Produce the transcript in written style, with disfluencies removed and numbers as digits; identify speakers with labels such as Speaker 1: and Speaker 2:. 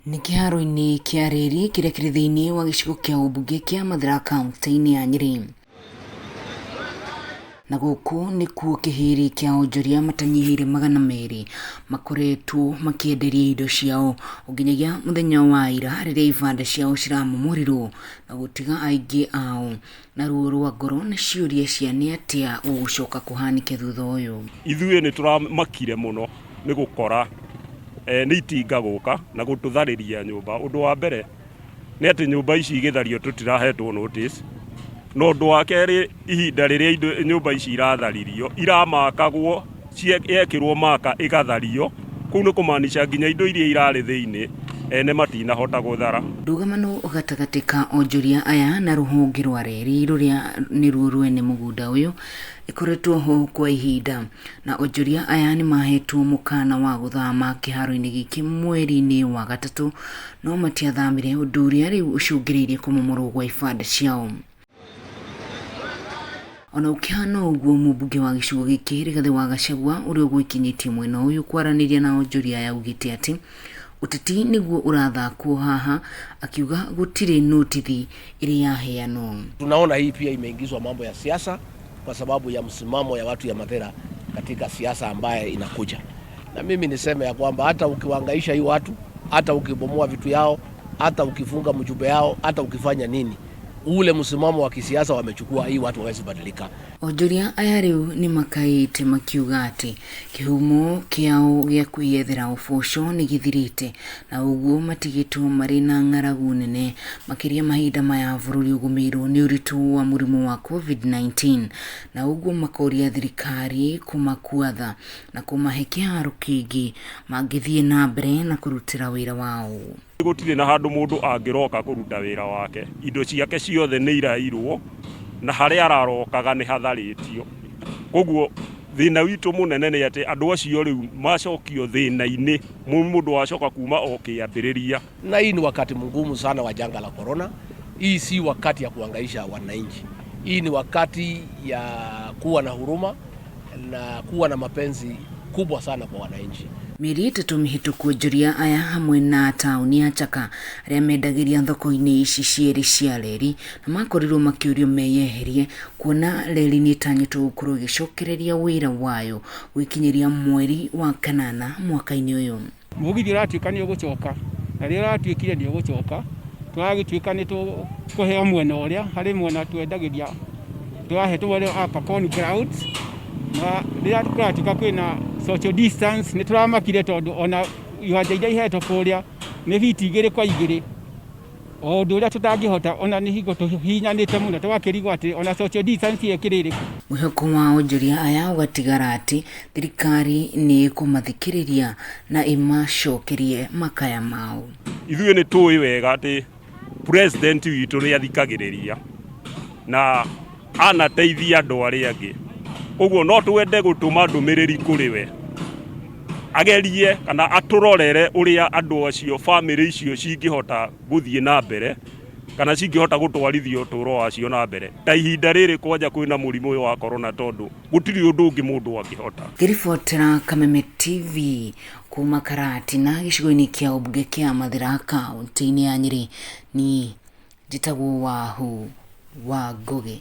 Speaker 1: Nĩ kĩharo-inĩ kĩa reri kĩrĩa kĩrĩ thĩinĩ wa gĩcigo kĩa ũmbunge kĩa Mathira kaunti-inĩ ya Nyĩrĩ. Na gũkũ nĩkuo kĩhĩrĩ kĩa onjoria matanyihĩire 200 makoretwo makĩenderia indo ciao nginyagia mũthenya wa ira rĩrĩa ibanda ciao ciramomorirwo na gũtiga aingĩ ao na ruo rwa ngoro na ciũria cia nĩ atĩa gũgũcoka kũhanĩke thutha ũyũ.
Speaker 2: Ithuĩ nĩ tũramakire mũno nĩ gũkora nĩ itinga gũka na gũtũtharĩria nyũmba. Ũndũ wa mbere nĩ atĩ nyũmba ici igĩthario tũtirahetwo notice, na ũndũ wa kerĩ ihinda rĩrĩa indo nyũmba ici iratharirio iramakagwo yekĩrwo maka ĩgathario, kũu nĩ kũmaanisha nginya indo iria irarĩ thĩinĩ ene matinahota gũthara.
Speaker 1: Ndũgamano gatagatĩ ka onjoria aya na rũhonge rwa reri rũrĩa nĩruo rwene mũgũnda ũyũ ĩkoretwo ho kwa ihinda na onjoria aya nĩ mahetwo mũkana wa gũthama kĩharo-inĩ gĩkĩ mweri-inĩ wa gatatũ no matiathamire ũndũ ũrĩa rĩu ũcũngĩrĩirie kũmomorwo gwa ibanda ciao. Ona ũkĩhana ũguo mũmbunge wa gĩcigo gĩkĩ Rigathĩ wa Gachagua ũrĩa ũgwĩkinyĩtie mwena ũyũ kwaranĩria na onjoria aya augĩte atĩ ũteti nĩguo ũrathakwo haha akiuga gũtirĩ notithi ĩrĩ yaheanwo.
Speaker 3: Tunaona hii pia imeingizwa mambo ya siasa kwa sababu ya msimamo ya watu ya Mathira katika siasa ambaye inakuja. Na mimi niseme ya kwamba hata ukiwahangaisha hii watu, hata ukibomoa vitu yao, hata ukifunga mjumbe yao, hata ukifanya nini, ule msimamo wa kisiasa wamechukua, hii watu hawezi badilika.
Speaker 1: Onjoria aya rĩu nĩ makaĩte makiuga atĩ kĩhumo kĩao gĩa kwĩyethera ũboco nĩ gĩthirĩte na ũguo matigĩtwo marĩ na ng'aragu nene makĩria mahinda maya bũrũri ũgũmĩirwo nĩ ũritũ wa mũrimũ wa COVID-19 na ũguo makoria thirikari kũmakua tha na kũmahe kĩharo kĩngĩ mangĩthiĩ na mbere na kũrutĩra wĩra wao.
Speaker 2: Gũtirĩ na handũ mũndũ angĩroka kũruta wĩra wake, indo ciake ciothe nĩ irairwo na harĩa ararokaga nĩ hatharĩtio. Koguo thĩna witũ mũnene nĩ atĩ andũ acio rĩu macokio thĩna-inĩ, mũndũ wacoka kuma o kĩambĩrĩria.
Speaker 3: Na hii ni wakati mgumu sana wa janga la corona. Hii si wakati ya kuhangaisha wananchi. Hii ni wakati ya kuwa na huruma na kuwa na mapenzi kubwa sana kwa wananchi.
Speaker 1: Mĩeri 3 mĩhĩtũku onjoria aya hamwe na taũni ya Chaka arĩa mendagĩria thoko-inĩ ici cierĩ cia reri na makorirwo makĩũrio meyeherie kuona reri nĩ ĩtanyĩtwo gũkorwo ĩgĩcokereria wĩra wayo gwĩkinyĩria mweri wa kanana mwaka-inĩ ũyũ.
Speaker 4: Mũgithi ũratuĩka nĩ ũgũcoka na rĩrĩa ũratuĩkire nĩ ũgũcoka tũragĩtuĩka nĩ tũkũheo mwena ũrĩa harĩ mwena twendagĩria tũrahetwo ũrĩa Upper Corn Grounds na rĩrĩa kũratuĩka kwĩna social distance nĩ tũramakire tondũ ona iwanja iria ihetwo kũrĩa nĩ biti 2 kwa 2 o ũndũ ũrĩa tũtangĩhota ona nĩ hingo tũhihinyanĩte mũno tũgakĩrigwo atĩ ona social distance ĩyo ĩkĩrĩ ĩrĩkũ.
Speaker 1: Mwĩhoko wa onjoria aya ũgatigara atĩ thirikari nĩ ĩkũmathikĩrĩria na ĩmacokerie makaya mao.
Speaker 2: Ithuĩ nĩ tũĩ wega atĩ president witũ nĩ athikagĩrĩria na anateithia andũ arĩa angĩ, koguo no twende gũtũma ndũmĩrĩri kũrĩ we agerie kana atũrorere ũrĩa andũ acio bamĩrĩ icio cingĩhota gũthiĩ na mbere kana cingĩhota gũtwarithia ũtũũro wacio na mbere ta ihinda rĩrĩ kwanja kwĩna mũrimũ ũyũ wa corona tondũ gũtirĩ ũndũ ũngĩ mũndũ angĩhota.
Speaker 1: Ngĩribotera Kameme TV kuma Karatina gĩcigo-inĩ kĩa ũmbunge kĩa Mathira kaunti-inĩ ya Nyĩrĩ, niĩ njĩtagwo Wahu wa Ngũgĩ.